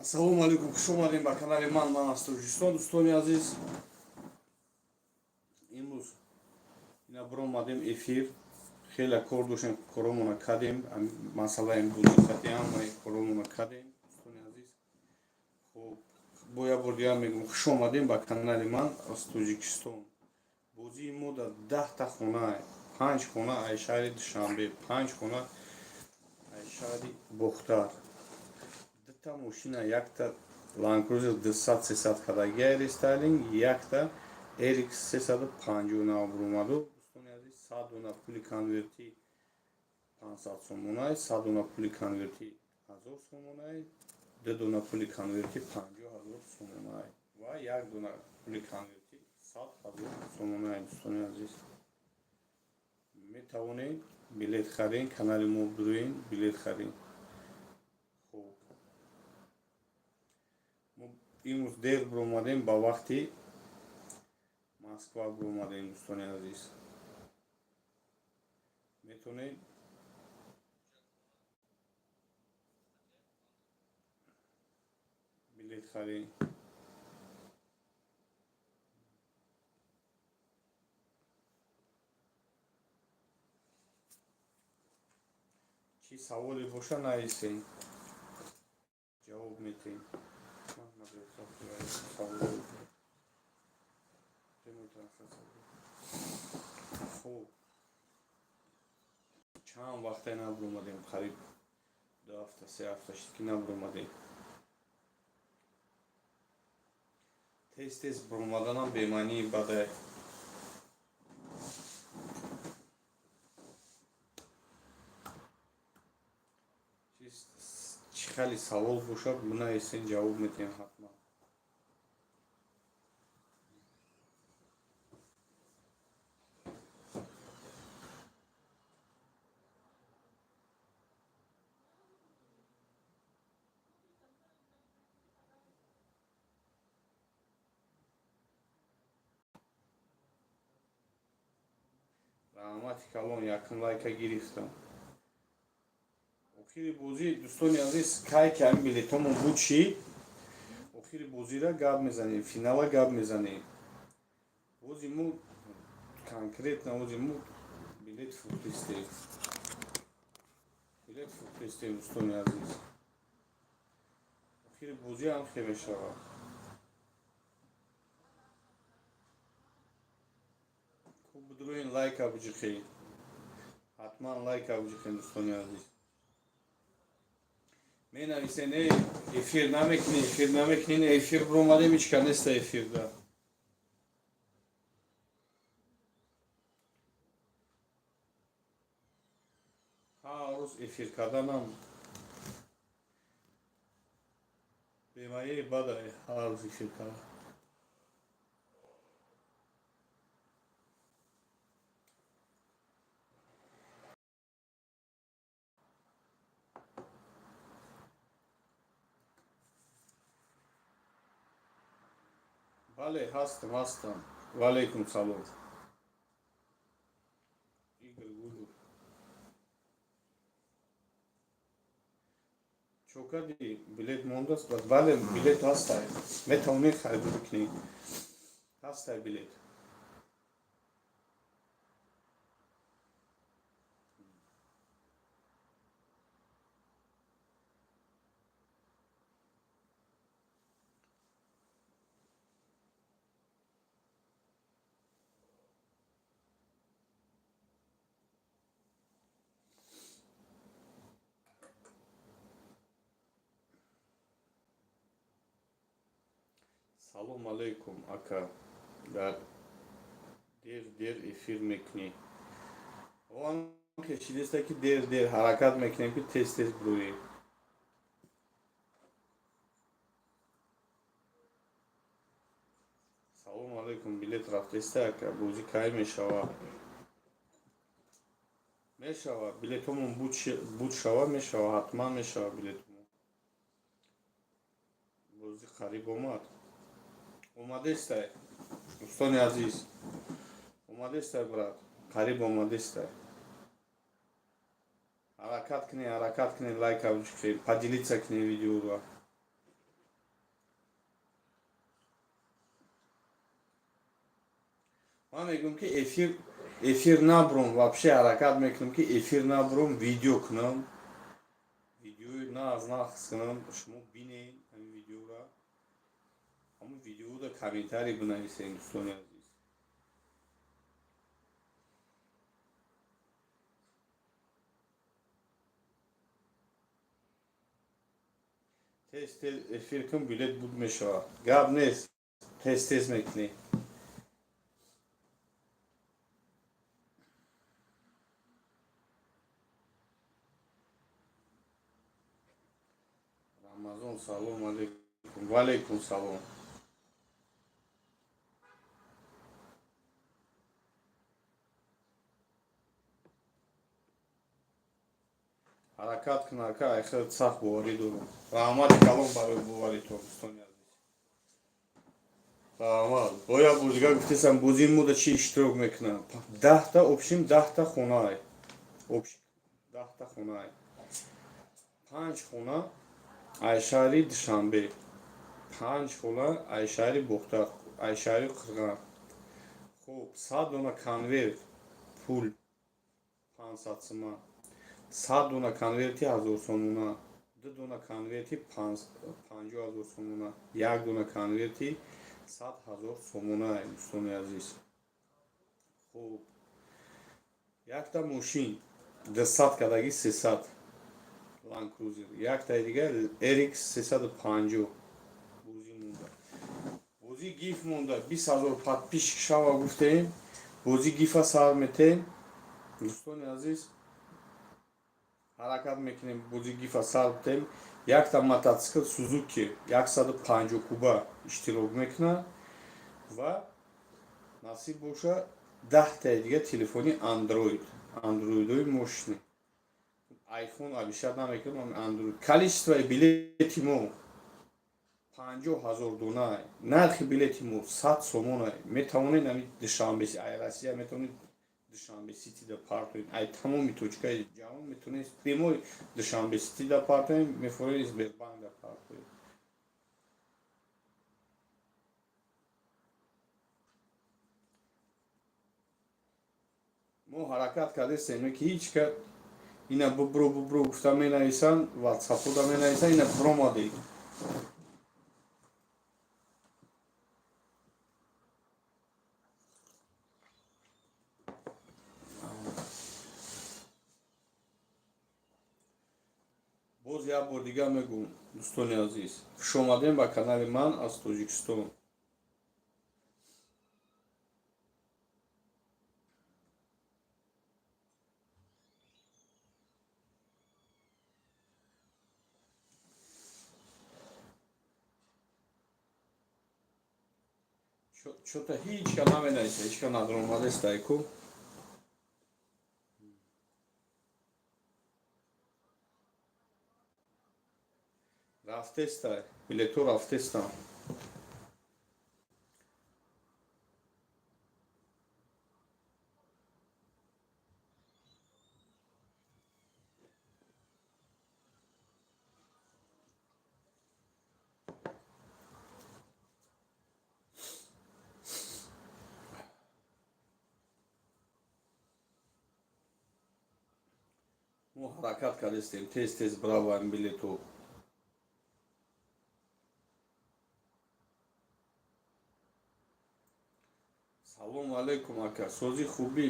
Ассалому алайкум, хуш омадем ба канали ман. Ман аз Тоҷикистон, дӯстони азиз. Имрӯз ина биромадем эфир. Хеле кор доштем, коромона кардем. Масъалаи бозихати ҳамаи коромона кардем, дӯстони азиз. Хуб, бо як бор дигар мегӯм, хуш омадем ба канали ман аз Тоҷикистон. Бозии мо дар 10-та хона, панҷ хона ай шаҳри Душанбе, панҷ хона ай шаҳри Бохтар, дута мошина, якта Land Cruiser 200 300 кадагия рестайлинг, якта RX 350 буромаду. Дӯстони азиз, 100 дона пули конверти 500 сомонай, 100 дона пули конверти 1000 сомонай, ду дона пули конверти 50 000 сомонай ва як дона пули конверти 100 000 сомонай. Дӯстони азиз, метавонед билет харен, канали мо бироен, билет харен. Хуб, мо имрӯз дер биромадем, ба вақти Москва биромадем. Дӯстони азиз, метавонед билет харен. Чӣ саволе боша, нависен, ҷавоб метиҳем. Савол, прямой трансляция. Хуб, чанд вақте набуромадем, қариб 2 ҳафта, 3 ҳафта шуд, ки набуромадем. Тез тез буромаданам бемаънии баде. Чӣ хеле савол бошад, бинависен, ҷавоб метиҳем ҳатман. Раҳмати калон, якум лайка гирифтам. Охири бозӣ, дӯстони азиз, кай ки ҳамин билетҳомон буд чӣ, охири бозира гап мезанем, финала гап мезанем. Бози мо конкретно, ози мо билет фурӯхтистем, билет фурӯхтистем, дӯстони азиз. Охири бозӣ ҳам хел мешавад. Хуб, бидуроин, лайка биҷиқед, ҳатман лайка биҷиқед, дӯстони азиз. Менависен: «Э, эфир намекунӣ, эфир намекунӣ». Эфир биромадем, ҳеч кас неста эфирда. Ҳар рӯз эфир карданам бемаънии бада, ҳар рӯз эфир кардан. Бале, ҳастам, ҳастам. Ваалайкум салом, Игор Гулов. Чо кардӣ, билет мондааст? Бале, билет ҳастай, метавонед харидорӣ кунед, ҳастай билет. Салом алейкум, ака. Дар дер дер эфир мекунӣ. Он кешидеста, ки дер дер ҳаракат мекунем, ки тез тез бироем. Салом алейкум, билет рафтеста, ака? Бозӣ кай мешавад? Мешавад, билетҳомон буд шава, мешава, ҳатман мешава билетҳомон. Бозӣ қариб омад, омадестай, дӯстони азиз, омадестай, брат, қариб омадестай. Ҳаракат кунед, ҳаракат кунед, лайка кунед, поделиться кунед видеоро. Ман мегӯям, ки эфир набурам, вообще ҳаракат мекунам, ки эфир набурам, видео кунам, видеои нағз нағз кунам, шумо бинед ҳамин видеора, ҳамун видеода комментарий бинависед, дӯстони азиз. Тез тез эфир кун, билет буд мешавад, гап нест, тез тез мекунӣ. Рамазон, салом алейкум. Ваалейкум салом. Ҳаракат кун, ака, айхел сахт боварӣ дорам. Раҳмати калон барои боваритон, дӯстони азиз, раҳмат. Бояд бор дигар гуфтесам, бозии мода чӣ иштирок мекунам? 10-та, общем, 10-та хонаай, 10-та хонаай, панҷ хона ай шаҳри Душанбе, панҷ хона ай шаҳри Бохтар, ай шаҳри Қирған. Хуб, 100 дона конверт пул, 500 сима, 100 дона конверти 1000 сомона, ду дона конверти 50 000 сомона, як дона конверти 100 000 сомона, дӯстони азиз. Хуб, якта мошин 200 кадаги, 300 Ланд Крузер, яктаи дигар RX 350. Бозӣ монда, бозӣ гиф монда, 20 000 подписчик шава гуфтем, бозӣ гифа сар метем, дӯстони азиз. Ҳаракат мекунем, бозӣ гифа сар битем. Якта мотоцикл Сузуки 150 куба иштирок мекунад ва насиб боша, 10-таи дига телефони андроид, андроидои мошини, айфон обещать намекунам, андроид. Количествои билети мо 50 000 дона, нархи билети мо 100 сомона. Метавонед ами Душанбе, ай Россия метавонед Душанбе Ситида партоед, ай тамоми точкаи ҷаҳон метавонед прямой Душанбе Ситида партоед, мефоред Сбербанкда партоед. Мо ҳаракат кардастем, ки ҳеҷ ка ина бубру бубру гуфта менависанд, ватсапода менависанд, ина буромадед. Боз як бор дигар мегӯм, дӯстони азиз, хушомадем ба канали ман аз Тоҷикистон. Чё-то ҳичка наменависа, ҳичка надромадест айку. Рафтеста, билето рафтестам. Мо ҳаракат кардестем, тез тез браваем билето. Салому алайкум, ака, созӣ, хубӣ?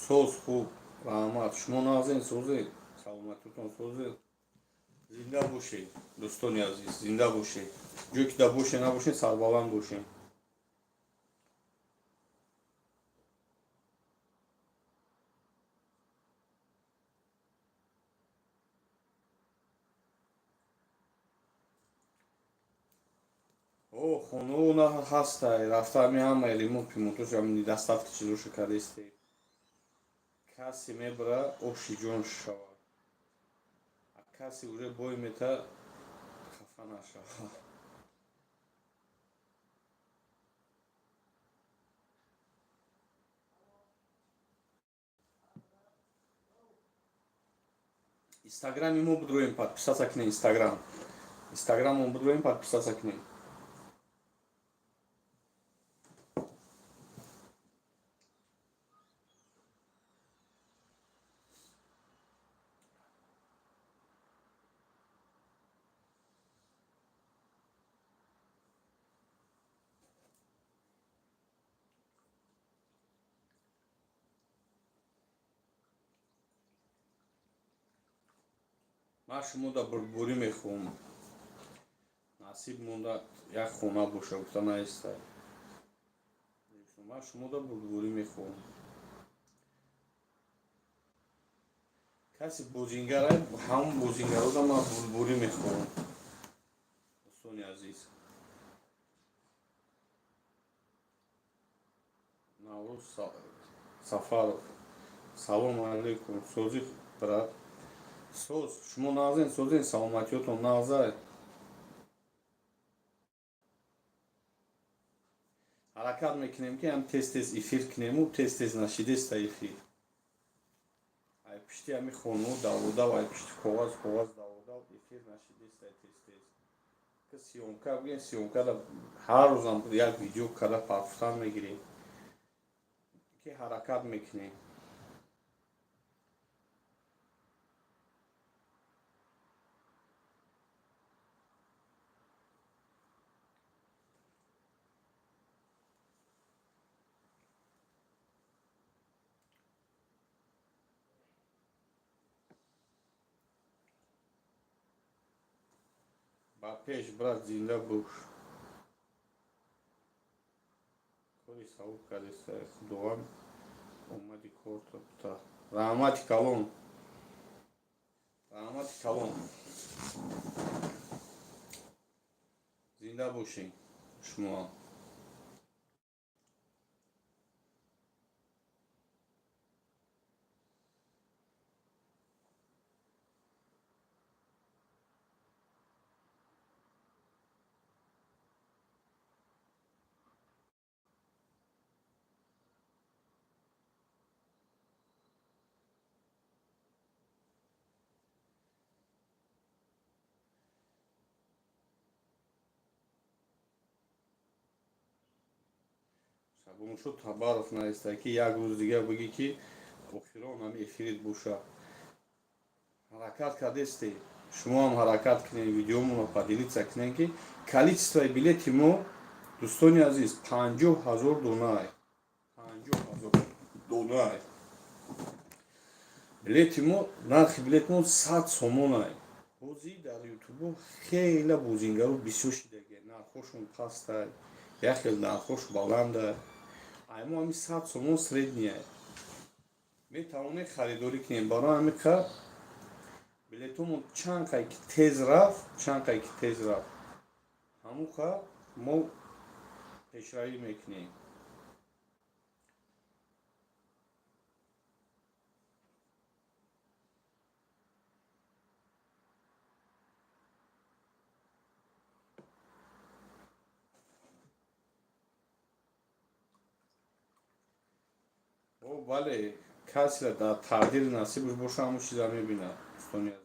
Соз, хуб, раҳмат. Шумо нағзен, созед, саломатитон созед. Зинда бошед, дӯстони азиз, зинда бошед. Ҷое ки да боше набошед, сарбаланд бошед. О, хонао ҳастай, рафта ами ҳамаи ремонт пимонтош, ами недостатки чизоша кардесте. Касе мебара, оши ҷон шавад, а касе уже бой мета, хафа нашавад. Инстаграми мо бидроем, подписаться кунед. Инстаграммо бидроем, подписаться кунед. Ман шумо да бурдборӣ мехоҳам. Насиб монда як хона боша, гуфта наистай. Ман шумо да бурдборӣ мехоҳам. Каси бозингара, ҳамон бозингарода ман бурдборӣ мехоҳам. Дӯстони азиз. Наврӯз Сафаров. Салом алейкум. Созӣ, брат. Соз, шумо нағзен, созен, саломатиётон нағзай. Ҳаракат мекунем, ки ҳам тез-тез эфир кунему тез-тез нашидеста эфир. Ай пишти ҳами хону давудав, ай пишти коғаз давудав эфир нашидеста тез-тез. Ки съёмка бигем, съёмкада ҳар рӯзам як видео када парфтан мегирем. Ки ҳаракат мекунем. Ба пеш, брат, зинда бош. Кори савоб кардеста, Худованд омади корто та. Раҳмати калон. Раҳмати калон. Зинда бошед шумо. Шабоншо Табаров наиста, ки як рӯз дига бигӣ, ки охирон ҳами эфирит боша. Ҳаракат кардесте, шумо ҳам ҳаракат кунед, видеомонро поделиться кунед, ки количествои билети мо, дӯстони азиз, 50 000 донай. 50 000 донай. Билети мо, нархи билети мо 100 сомонай. Ҳозир дар ютубо хеле бозингаро бисёр шидаги, нархҳошон пастай, як хел нархҳош баландай. Ай мо ҳами 100 сомон средний метавонед харидорӣ кунем. Барои ҳами ка билетомон чанд қай ки тез рафт, чанд қай ки тез рафт, ҳамун қа мо пешравӣ мекунем. О, бале, касера дар тақдири насибаш боша, ҳамун чиза мебинад, дӯстони азиз.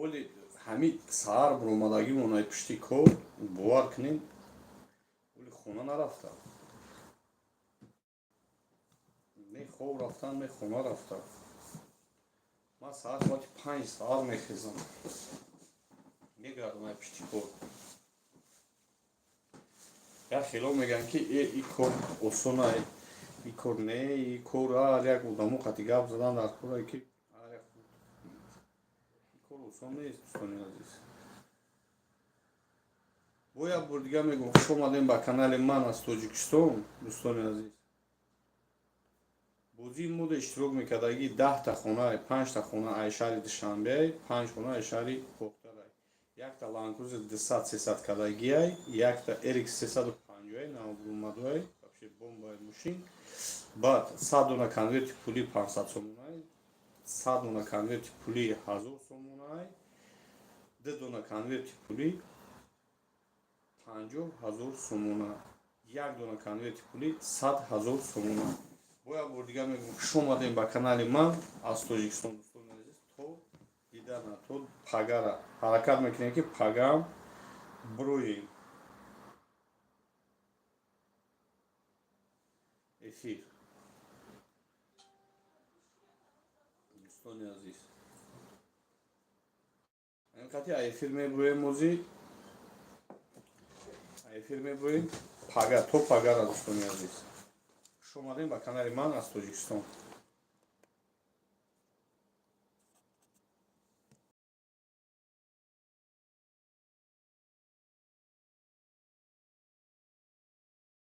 Оли ҳамин саҳар буромадагимон ай пушти кор, бовар кунед, оли хона нарафтам. Не хоб рафтам, не хона рафтам. Ман саҳар соати 5 саҳар мехезам, мегардам ай пушти кор. Як хело мегӯянд, ки э, и кор осонай, и кор не, и кор ҳар як одамо қати гап задан дар корае, ки ҳар як кор осон нест, дӯстони азиз. Бо як бор дига мегӯм, хуш омадем ба канали ман аз Тоҷикистон, дӯстони азиз. Бозии мода иштирок мекардагӣ 10-та хона, панҷта хона ай шаҳри Душанбе, панҷ хона ай шаҳри Бохтарай, якта Ланкрузер 200 300 кардагиай, якта RX 350 навбурумадуай, вообще бомбаи мошин. Баъд 100 дона конверти пули 500 сомонай, 100 дона конверти пули 1000 сомонай, ду дона конверти пули 50 000 сомона, як дона конверти пули 100 000 сомона. Бо як бор дига мегӯм, хуш омадем ба канали ман аз Тоҷикистон, дӯстони азиз. То дидана, то пагара. Ҳаракат мекунем, ки пагаам бироем. Эфир, дӯстони азиз, ин қати эфир мебурем. Ози эфир мебурем. Пага то пагара, дӯстони азиз, хуш омадем ба канали ман аз Тоҷикистон.